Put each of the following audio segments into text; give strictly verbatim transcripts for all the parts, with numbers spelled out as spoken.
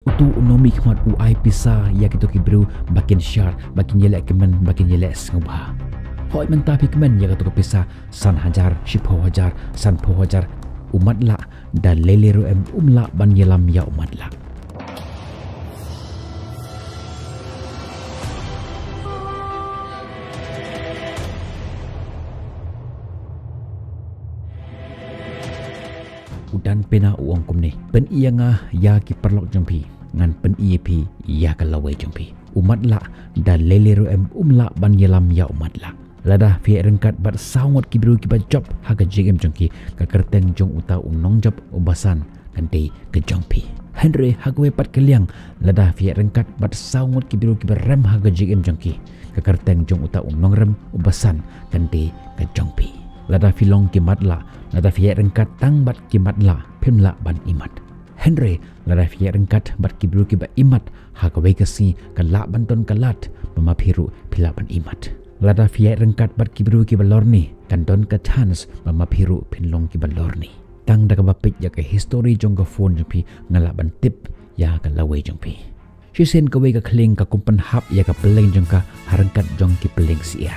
Utu u nongmihkhmat u ai pisa ïa kito ki briew ba kin shar, ba kin ïaleh kmen, ba kin ïaleh sngewbha. Hooid mynta phi kmen ïa kato ka pisa san hajar, shiphew hajar, sanphew hajar. U matlah da lei lei ruh em um lah ban ïalam ïa u matlah. U Dan Pena u ong kumne, pyni ïa nga ïa ki paralok jong phi, ngan pyni ïa phi ïa ka lawei jong phi. U matlah da lei lei ruh em um lah ban ïalam ïa u matlah. Lada phi ïaid ryngkat bad saw ngut ki briew kiba jop ha ka jingim jong ki, ka kyrteng jong uta u nongjop uba san kan dei ka jong phi. Hynrei ha kawei pat ka liang, lada phi ïaid ryngkat bad saw ngut ki briew kiba rem ha ka jingim jong ki, ka kyrteng jong uta u nongrem uba san kan dei ka jong phi. Lada phi long ki matlah, lada phi ïaid ryngkat tang bad ki matlah, phim lah ban imat. Hynrei lada phi ïaid ryngkat bad ki briew kiba imat, ha kawei ka sngi kan lah ban don ka lad ba ma phi ruh phi lah ban imat. Lada phi ïaid ryngkat bad ki briew kiba lorni, kan don ka chance ba ma phi ruh phin long kiba lorni. Tang da kaba peit ïa ka history jong ka phone jong phi, nga lah ban tip ïa ka lawei jong phi. Shisien kawei ka khlieng ka kum pynhap ïa ka pylleng jong ka ha ryngkat jong ki pylleng syiar.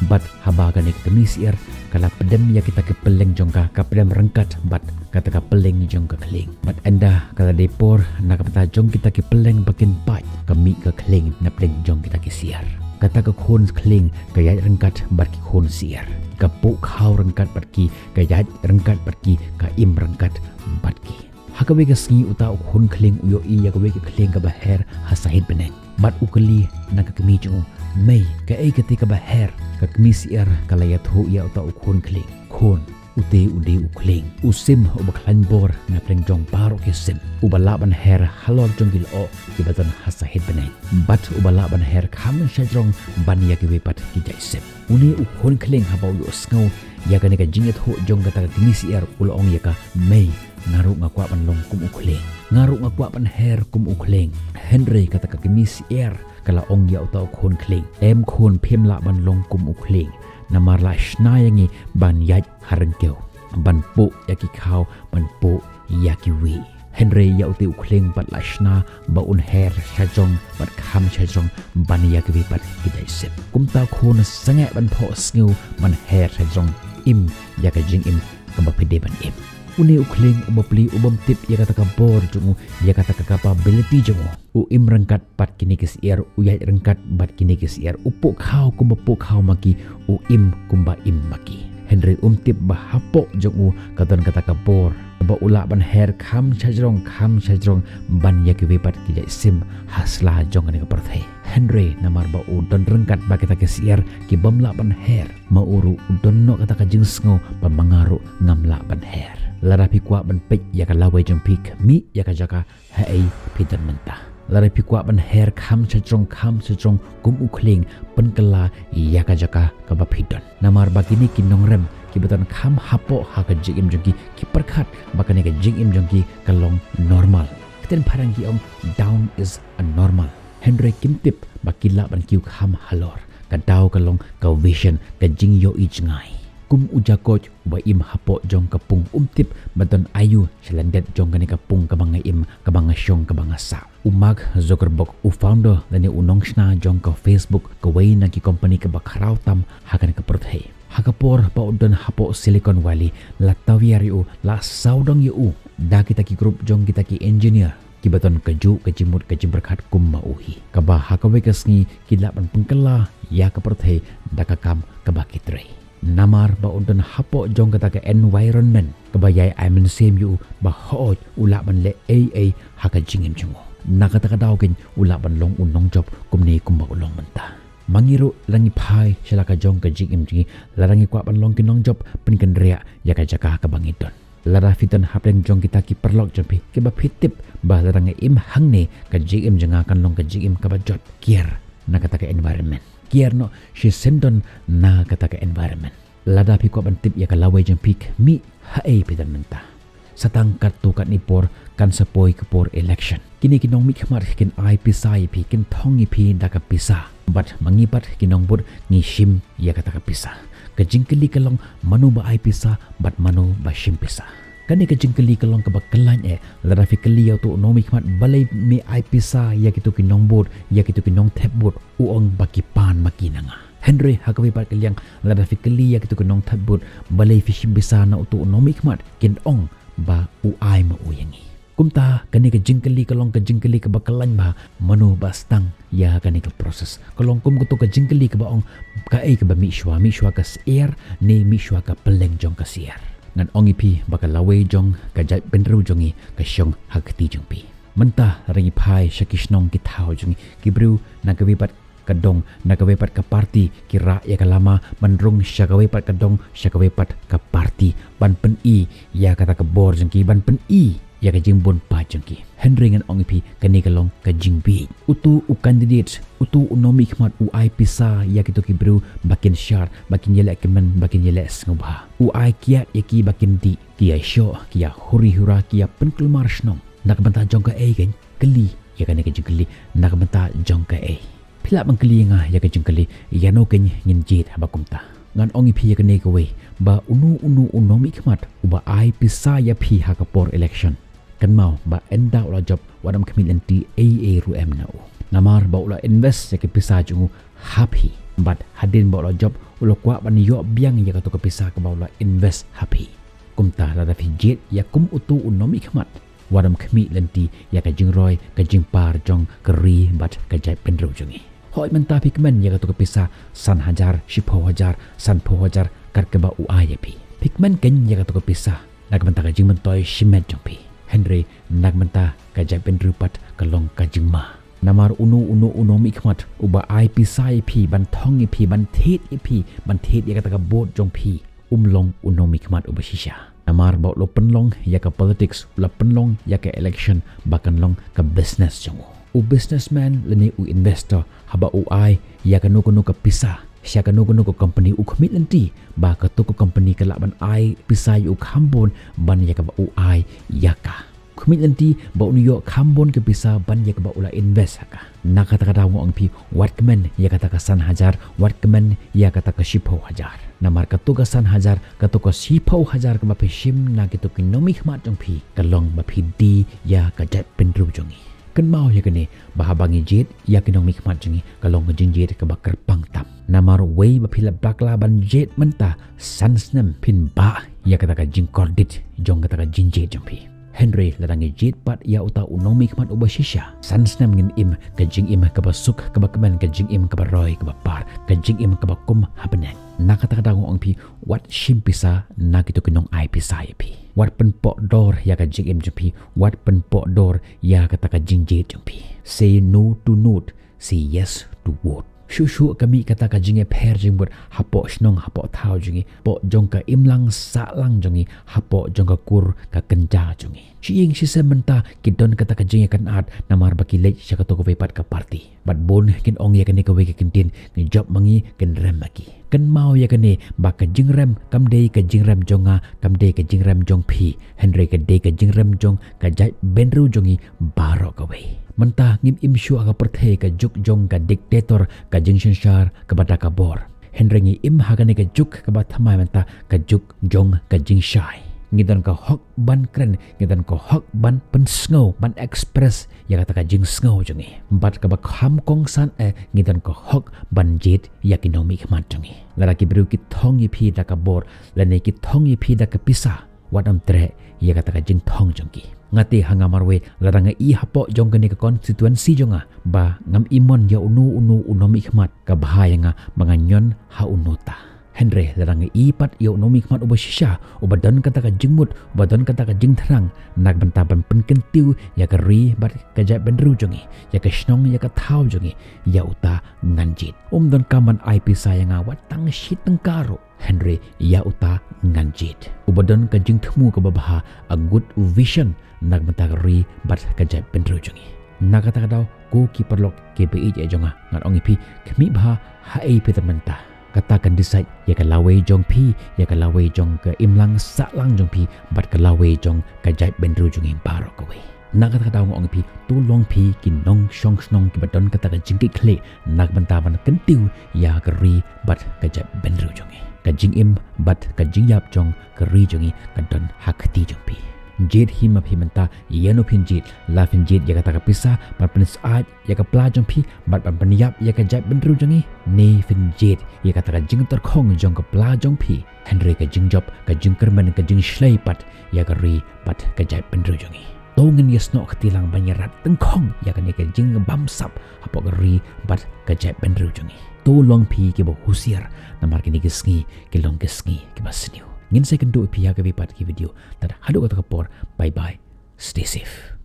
Bad haba kane ka kmie syiar ka la pdem ïa kita ki pylleng jong ka, ka pdem ryngkat bad kata ka pylleng jong ka khlieng. Bad ynda ka la dei por, na ka bynta jong kita ki pylleng ba kin pait, ka mih ka khlieng na pdeng jong kita ki syiar. Kata ka khun khlieng ka ïaid ryngkat bad ki khun syiar. Ka pukhaw ryngkat bad ki, ka ïaid ryngkat bad ki, ka im ryngkat bad ki. Ha kawei ka sngi uta u khun khlieng u ïohi ïa kawei ka khlieng kaba her ha sahit bneng. Bad u kylli na ka kmie jong u, "Mei, kaei kata kaba her?" Ka kmie syiar ka la ïathuh ïa uta u khun khlieng, "Khun, ute u dei u khlieng, u sim uba khlaiñ bor na pdeng jong baroh ki sim, uba lah ban her halor jong ki lyoh kiba don ha sahit bneng, bad uba lah ban her kham shajrong ban ïa kiwei pat ki jait sim." Une u khun khlieng haba u ïohsngew ïa kane ka jingïathuh jong kata ka kmie syiar, u la ong ïa ka, "Mei, nga ruh nga kwah ban long kum u khlieng. Nga ruh nga kwah ban her kum u khlieng." Hynrei kata ka kmie syiar ka la ong ïa uta u khun khlieng, "Em khun, phim lah ban long kum u khlieng. Namar la shna ïa ngi ban ïaid ha ryngkew, ban puh ïa ki khaw, ban puh ïa kiwei. Hynrei ïa ute u khlieng pat la shna ba un her shajrong bad kham shajrong ban ïa kiwei pat ki jait sim. Kumta khun, sangeh ban phohsniew ban her shajrong, im ïa ka jingim kaba phi dei ban im." Une u khlieng u bapli u bym tip ïa kata ka bor jong u, ïa kata ka capability jong u. U im ryngkat bad kine ki syiar, u ïaid ryngkat bad kine ki syiar, u pukhaw kumba pukhaw ma ki, u im kumba im ma ki. Hynrei um tip ba hapoh jong u ka don kata ka bor ba u lah ban her kham shajrong, kham shajrong ban ïa kiwei pat ki jait sim ha sla jong kane ka pyrthei. Hynrei namar ba u don ryngkat bad kita ki syiar ki bym lah ban her, ma u ruh u don noh kata ka jingsngew ba ma nga ruh ngam lah ban her. Lada phi kwah ban peit ïa ka lawei jong phi, khmih ïa ka jaka haei phi don mynta. Lada phi kwah ban her kham shajrong, kham shajrong kum u khlieng, pynkylla ïa ka jaka kaba phi don. Namar ba kine ki nongrem kiba don kham hapoh ha ka jingim jong ki, ki pyrkhat ba kane ka jingim jong ki ka long normal. Ktien phareng ki ong, "Down is a normal." Hynrei kim tip ba ki lah ban kiew kham halor. Ka daw ka long ka vision, ka jingïohi jngai. Kum u jakoit uba im hapoh jong ka pung, um tip ba don aïu sha lyndet jong kane ka pung kaba nga im, kaba nga shong, kaba nga sah. U Mark Zuckerberg, u founder lane u nongshna jong ka Facebook, kawei na ki company kaba khraw tam ha kane ka pyrthei, ha ka por ba u don hapoh Silicon Valley, la tawiar ïa u, la sawdong ïa u da kita ki group jong kita ki engineer kiba don kajuh ka jingmut ka jingpyrkhat kum ma u hi, kaba ha kawei ka sngi ki lah ban pynkylla ïa ka pyrthei da ka kam kaba ki trei. Namar ba u don hapoh jong kata ka environment kaba ïai ai mynsiem ïa u ba hooid u lah ban leh ei ei ha ka jingim jong u. Na kata ka daw keiñ u lah ban long u nongjop kumne kumba u long mynta. Ma ngi ruh lada ngi phai sha la ka jong ka jingim jong ngi, lada ngi kwah ban long ki nongjop, pynkynriah ïa ka jaka kaba ngi don. Lada phi don hapdeng jong kita ki paralok jong phi kiba phi tip ba lada nga im hangne ka jingim jong nga kan long ka jingim kaba jot, kiar na kata ka environment. Kiar noh shisien don na kata ka environment. Lada phi kwah ban tip ïa ka lawei jong phi, khmih haei phi don mynta. Sa tang katto katne por kan sa poi ka por election. Kine ki nongmihkhmat kin ai pisa ïa phi, kin thong ïa phi da ka pisa. Bad ma ngi pat ki nongbud ngi shim ïa kata ka pisa. Ka jingkylli ka long, mano ba ai pisa bad mano ba shim pisa? Kane ka jingkylli ka long kaba khlaiñ eh, lada phi kylli ïa uto u nongmihkhmat balei me ai pisa ïa kito ki nongbud, ïa kito ki nongthep bud, u ong ba ki pan ma ki na nga. Hynrei ha kawei pat ka liang, lada phi kylli ïa kito ki nongthep bud balei phi shim pisa na uto u nongmihkhmat, kin ong ba u ai ma u ïa ngi. Kumta kane ka jingkylli ka long ka jingkylli kaba khlaiñ bha, mano ba sdang ïa kane ka process. Ka long kum kato ka jingkylli kaba ong, kaei kaba mih shuwa, mih shuwa ka syiar ne mih shuwa ka pylleng jong ka syiar. Ngan ong ïa phi ba ka lawei jong ka jaitbynriew jong ngi ka shong ha kti jong phi. Mynta lada ngi phai sha ki shnong ki thaw jong ngi, ki briew na kawei pat ka dong, na kawei pat ka party, ki rah ïa ka lama ban rung sha kawei pat ka dong, sha kawei pat ka party, ban pyni ïa kata ka bor jong ki, ban pyni ïa ka jingbun paid jong ki. Hynrei ngan ong ïa phi, kane ka long ka jingbieit. Uto u candidate, uto u nongmihkhmat u ai pisa ïa kito ki briew ba kin shad, ba kin ïaleh kmen, ba kin ïaleh sngewbha. U ai kiad ïa ki ba kin dih, ki ïashoh, ki ïahuri hura, ki ïapynkulmar shnong. Na ka bynta jong kaei? Kan kylli ïa kane ka jingkylli, na ka bynta jong kaei? Phi lah ban kylli ïa nga ïa ka jingkylli, ïano kan ngin jied haba kumta? Ngan ong ïa phi ïa kane kawei, ba uno uno u nongmihkhmat uba ai pisa ïa phi ha ka por election, kynmaw ba ynda u la jop, wat ym khmih lynti ei ei ruh em na u. Namar ba u la invest ïa ka pisa jong u ha phi. Bad hadien ba u la jop, u la kwah ban ïoh biang ïa kato ka pisa kaba u la invest ha phi. Kumta lada phi jied ïa kum uto u nongmihkhmat, wat ym khmih lynti ïa ka jingroi ka jingpar jong ka ri bad ka jaitbynriew jong ngi. Hooid, mynta phi kmen ïa kato ka pisa san hajar, shiphew hajar, sanphew hajar, kat kaba u ai ïa phi. Phi kmen keiñ ïa kato ka pisa na ka bynta ka jingmyntoi shimet jong phi. Hynrei na ka bynta ka jaitbynriew pat ka long ka jingma. Namar uno uno u nongmihkhmat uba ai pisa ïa phi, ban thong ïa phi, ban thied ïa phi, ban thied ïa kata ka vote jong phi, um long u nongmihkhmat uba shisha. Namar ba u la pynlong ïa ka politics, u la pynlong ïa ka election ba kan long ka business jong u. U businessman lane u investor, haba u ai ïa kano kano ka pisa sha kano kano ka company, u khmih lynti ba kato ka company ka lah ban ai pisa ïa u kham bun ban ïa kaba u ai ïa ka. Khmih lynti ba un ïoh kham bun ka pisa ban ïa kaba u la invest ha ka. Na kata ka daw nga ong ïa phi, wat kmen ïa kata ka san hajar, wat kmen ïa kata ka shiphew hajar. Namar kato ka san hajar, kato ka shiphew hajar kaba phi shim na kito ki nongmihkhmat jong phi, ka long ba phi die ïa ka jaitbynriew jong ngi. Kynmaw ïa kane, ba haba ngi jied ïa ki nongmihkhmat jong ngi, ka long ka jingjied kaba kyrpang tam. Namar wei ba phi la bakla ban jied mynta, san snem phin bah ïa kata ka jingkordit jong kata ka jingjied jong phi. Hynrei lada ngi jied pat ïa uta u nongmihkhmat uba shisha, san snem ngin im ka jingim kaba suk, kaba kmen, ka jingim kaba roi kaba par, ka jingim kaba kum ha bneng. Na kata ka daw nga ong ïa phi, wat shim pisa na kito ki nong ai pisa ïa phi. Wat pynpoh dor ïa ka jingim jong phi, wat pynpoh dor ïa kata ka jingjied jong phi. Say no to note, say yes to vote. Shuh shuh ka mih kata ka jingïapher jingmut hapoh shnong, hapoh thaw jong ngi, hapoh jong ka imlang sahlang jong ngi, hapoh jong ka kur ka kynja jong ngi. Shi ïing shi sem mynta ki don kata ka jingïakynad namar ba ki leit sha kato kawei pat ka party. Bad bun kin ong ïa kane kawei ka kyntien, ngi jop ma ngi, kin rem ma ki. Kynmaw ïa kane, ba ka jingrem kam dei ka jingrem jong nga, kam dei ka jingrem jong phi, hynrei ka dei ka jingrem jong ka jaitbynriew jong ngi baroh kawei. Mynta ngim im shuh ha ka pyrthei ka juk jong ka dictator, ka jingsynshar kaba da ka bor. Hynrei ngi im ha kane ka juk kaba thymmai mynta, ka juk jong ka jingshai. Ngi don ka hok ban kren, ngi don ka hok ban pynsngew, ban express ïa kata ka jingsngew jong ngi. Bad kaba kham kongsan eh, ngi don ka hok ban jied ïa ki nongmihkhmat jong ngi. Lada ki briew ki thong ïa phi da ka bor, lane ki thong ïa phi da ka pisa, wat ym treh ïa kata ka jingthong jong ki. Nga te ha nga marwei, lada nga ïohi hapoh jong kane ka constituency jong nga ba ngam ïohi ïa uno uno u nongmihkhmat, ka bha ïa nga ba ngan ïoh ha uno ta. Hynrei lada nga ïohi pat ïa u nongmihkhmat uba shisha, uba don kata ka jingmut, uba don kata ka jingthrang na ka bynta ban pynkyntiew ïa ka ri bad ka jaitbynriew jong ngi, ïa ka shnong, ïa ka thaw jong ngi, ïa uta ngan jied. Um donkam ban ai pisa ïa nga wat tang shi tyngka ruh, hynrei ïa uta ngan jied. Uba don ka jingthmu kaba bha, a good vision na ka bynta ka ri bad ka jaitbynriew jong ngi. Na kata ka daw, ko ki paralok kiba ïeit jong nga, ngan ong ïa phi, khmih bha haei phi don mynta. Kata kan decide ïa ka lawei jong phi, ïa ka lawei jong ka imlang sahlang jong phi, bad ka lawei jong ka jaitbynriew jong ngi baroh kawei. Na kata ka daw nga ong ïa phi, to long phi ki nongshong shnong kiba don kata ka jingkitkhlieh na ka bynta ban kyntiew ïa ka ri bad ka jaitbynriew jong ngi. Ka jingim bad ka jingïap jong ka ri jong ngi ka don ha kti jong phi. Jied hi ma phi mynta, ïano phin jied, la phin jied ïa kata ka pisa ban pynsyaid ïa ka pla jong phi bad ban pynïap ïa ka jaitbynriew jong ngi, ne phin jied ïa kata ka jingtyrkhong jong ka pla jong phi, hynrei ka jingjop, ka jingkyrmen, ka jingshlei pat ïa ka ri bad ka jaitbynriew jong ngi. To ngin ïasnoh kti lang ban ïarat tyngkhong ïa kane ka jingbamsap hapoh ka ri bad ka jaitbynriew jong ngi. To long phi kiba husiar, namar kine ki sngi ki long ki sngi kiba sniew. Ngin sa ïakynduh ïa phi ha kawei pat ki video. Tad haduh kata ka por, bye bye, stay safe.